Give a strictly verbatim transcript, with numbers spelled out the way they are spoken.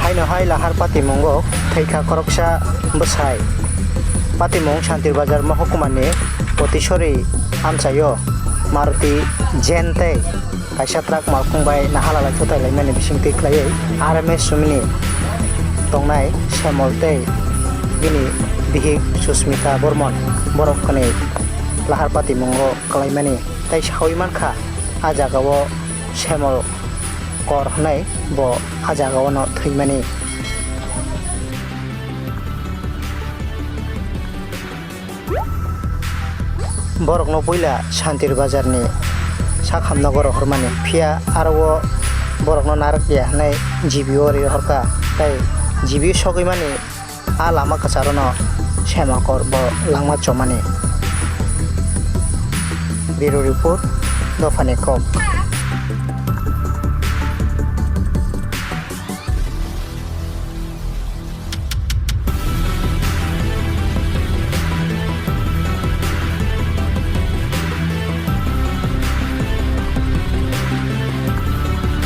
Haino hai lahar patimungo thwikha khoroksa bwsai. Patimung Santir Bazar Mohokumani Potisori amchaio Maruti Zen tei kaisa truck malkhung bai nahalalai thutailaimani bisingtwi khlaiwi R M S sumini tongnai Semol tei bini bihik Susmita Bormon borok kwnwi lahar patimungo kwlaimani tei sawi mankha, a jagao Semol kor hwnwi bo a jagaono thwimani. Borokno puila Santir Bazarni sak hamnogo rohormani, phiya aro o borokno narwk ya hwnwi G B O ri rohorkha, tei G B O sogwimani a lama kwcharono Semol kor bo langma chomani. Bureau Report, Dophani Kok.